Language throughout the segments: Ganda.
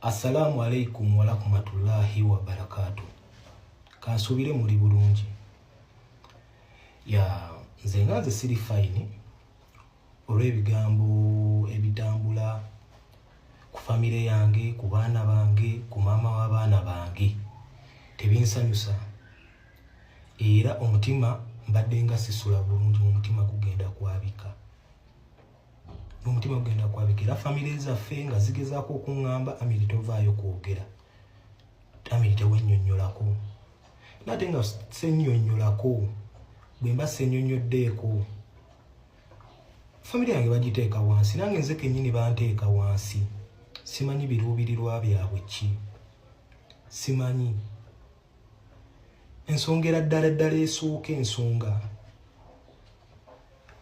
Assalamu alaikum warahmatullahi wabarakatu. Kansubire muli bulungi. Ya nze nga nze siri fine olw'ebigambo ebitambula ku famire yange, ku baana bange, ku maama w'abaana bange tebinsanyusa era omutima mbadde nga sisula bulungi, omutima gugenda kwabika. N'omutima gugenda kwabika era famire zaffe nga zigezaako okuŋŋamba Amiri tovaayo kwogera, Amiri tewennyonnyolako, nate nga sennyonnyolako. Bwe mba sennyonnyoddeeko famire yange bagiteeka wansi, nange nze kennyini banteeka wansi. Simanyi biruubirirwa byabwe ki, simanyi ensonga era ddala ddala esooka ensonga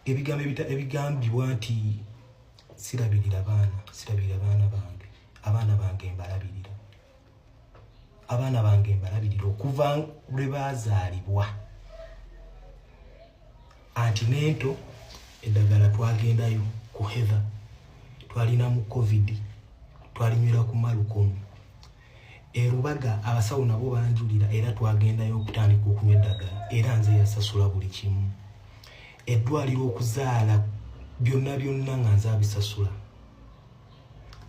ebigambo ebigambibwa nti sirabirira baana, sirabirira baana bange, abaana bange mbalabirira, abaana bange mbalabirira okuva lwe baazaalibwa. Anti n'ento eddagala twagendayo ku Heather, twalina mu COVID, twalinywera ku Malukomu erubaga, abasawo nabo banjulira era twagendayo okutandika okunywa eddagala, era nze yasasula buli kimu, eddwaliro, okuzaala, byonna byonna nga nze abisasula.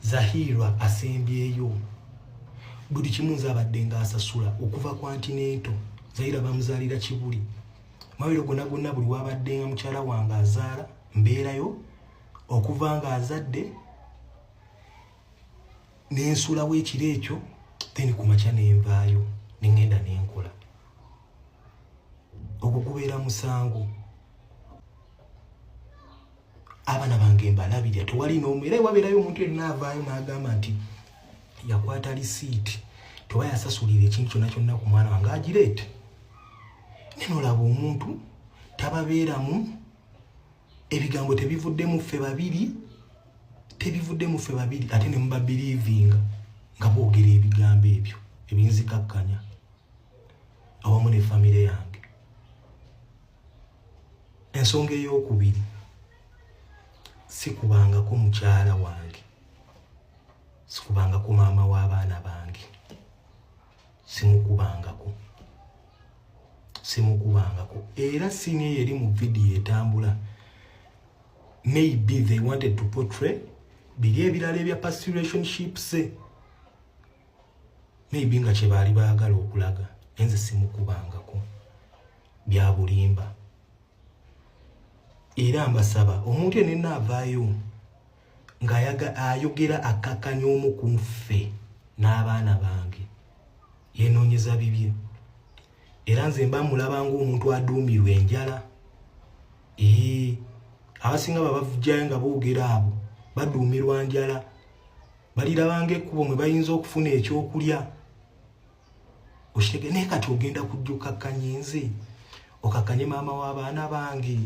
Zahirwa asembyeyo buli kimu nze abadde nga asasula okuva ku antinento. Zahira bamuzaalira Kibuli, mawiro gonna gonna buli wabadde nga mukyala wange azaala mbeerayo okuva nga azadde nensulawo ekiro ekyo, then kumakya nenvaayo nengenda nenkola. Ogwo gubeera musango? Abaana bange mbalabirira, tewali n'omu. Era wabeerayo omuntu yenna avaayo n'agamba nti yakwata lisiiti toba yasasulira ekintu kyonna kyonna ku mwana wange, agireete. Nenolaba omuntu tababeeramu, ebigambo tebivuddemu ffe babiri, tebivuddemu ffe babiri, ate ne mubabiriivinga nga boogera ebigambo ebyo ebinzikakkanya awamu ne famire yange. Ensonga ey'okubiri, sikubangako mukyala wange, sikubangako maama w'abaana bange, simukubangako, simukubangako. Era sini eyo eri mu vidiyo etambula, maybe they wanted to portray biri ebirala ebya past relationships, maybe nga kyebaali baagala okulaga. Enze simukubangako, bya bulimba. Era mbasaba omuntu yenna avaayo ng'ayogera akkakkanya omu ku nffe n'abaana bange, yenoonyeza bibye. Era nze mba mulaba ng'omuntu aduumirwa enjala. Ee, abasinga babavujjayo nga boogera abo baduumirwa njala, balirabanga ekkubo mwe bayinza okufuna ekyokulya. Okitege naye kati ogenda kujja okakkanye nze, okakkanye maama w'abaana bange,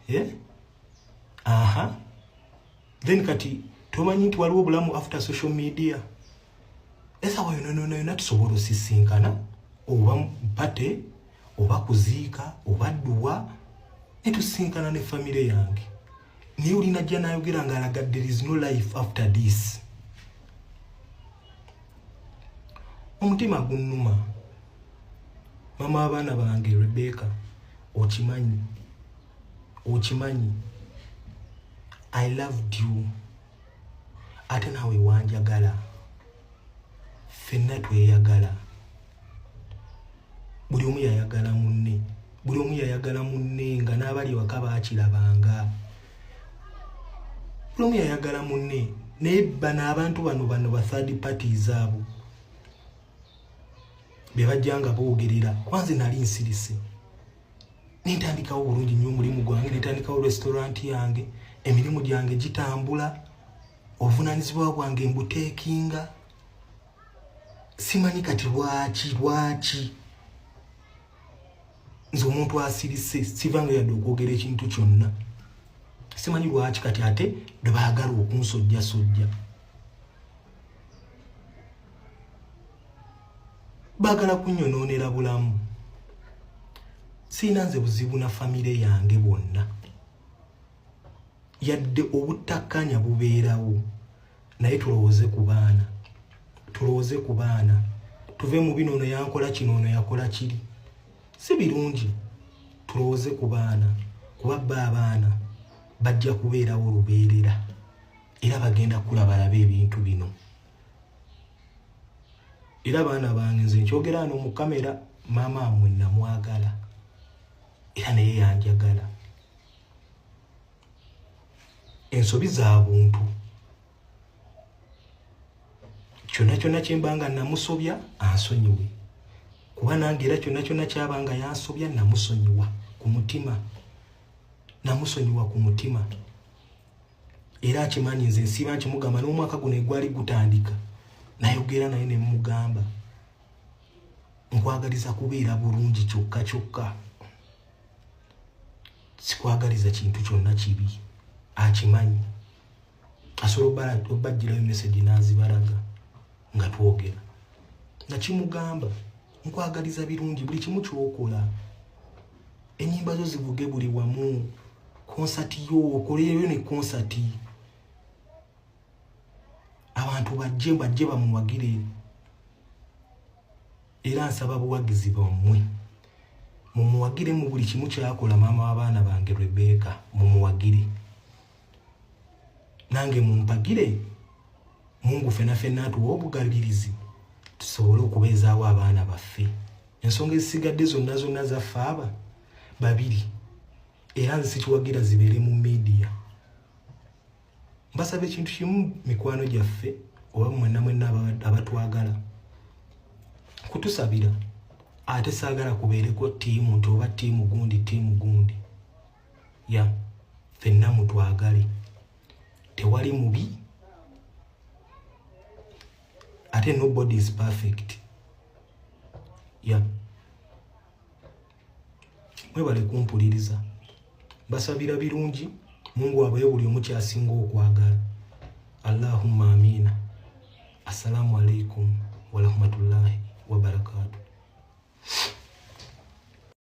eh? Aha, then kati tomanyi nti waliwo obulamu after social media. Esawa yona yona yona tusobola osisinkana, oba party, oba kuziika, oba dduwa, netusinkana ne famire yange. Naye olina jja nayogera ng'alaga there is no life after this. Omutima gunnuma. Mama abaana bange Rebecca, okimanyi, okimanyi I loved you, ate naawe wanjagala, ffenna tweyagala, buli omu yayagala munne, buli omu yayagala munne, nga n'abali ewaka baakirabanga, buli omu yayagala munne. Naye bano abantu bano ba third parties abo be bajja nga boogerera. Kwanze nali nsirise, nentandikawo bulungi nnyo omulimu gwange, nentandikawo restaurant yange, emirimu gyange gitambula, obuvunanyizibwa bwange mbuteekinga. Simanyi kati lwaki nze omuntu asirise sivanga yadde okwogera ekintu kyonna. Simanyi lwaki kati ate lwe baagala okunsojjasojja, baagala kunyonoonera bulamu. Siina nze buzibu na famire yange bwonna, yadde obutakkanya bubeerawo, naye tulowooze ku baana. Tulowooze ku baana, tuve mu bino, ono yankola kino, ono yakola kiri, si birungi. Tulowooze ku baana, kuba bba abaana bajja kubeerawo lubeerera, era bagenda kula balabe ebintu bino. Era baana bange, nze nkyogera ano mu kamera, maama amwe namwagala era naye yanjagala. Ensobi za buntu, kyonna kyonna kyembanga namusobya ansonyiwe, kuba nange era kyonna kyonna kyabanga yansobya namusonyiwa ku mutima, namusonyiwa ku mutima. Era akimanyi nze nsiiba nkimugamba, n'omwaka guno egwali gutandika nayogera naye ne mugamba nkwagaliza kubeera bulungi kyokka kyokka, sikwagaliza kintu kyonna kibi. Akimanyi, asobola obajjirayo message n'azibalaga nga twogera, nakimugamba nkwagaliza birungi buli kimu kyokola, ennyimba zo zivuge buli wamu, konsati yo okoleyo ne konsati, abantu bajje bajje bamuwagire. Era nsaba buwagizi bwammwe, mumuwagire mu buli kimu kyakola. Maama w'abaana bange Rebeka, mumuwagire, nange mumpagire. Mungu fena fenna atuwa obugabirizi tusobole okubeezaawo abaana baffe. Ensonga ezisigadde zonna zonna zaffe aba babiri, era nze sikiwagira zibeere mu media. Mbasaba ekintu kimu, mikwano gyaffe oba mwenna mwenna abatwagala, kutusabira. Ate saagala kubeereko ttiimu nti oba ttiimu gundi, ttiimu gundi ya ffenna mutwagale, tewali mubi ate nobody is perfect. Ya, mwebale kumpuliriza, basabira birungi. Mungu abaye buli omu kyasinga okwagala. Allahumma amina. Assalamu alaikum warahmatullahi wabarakatuh.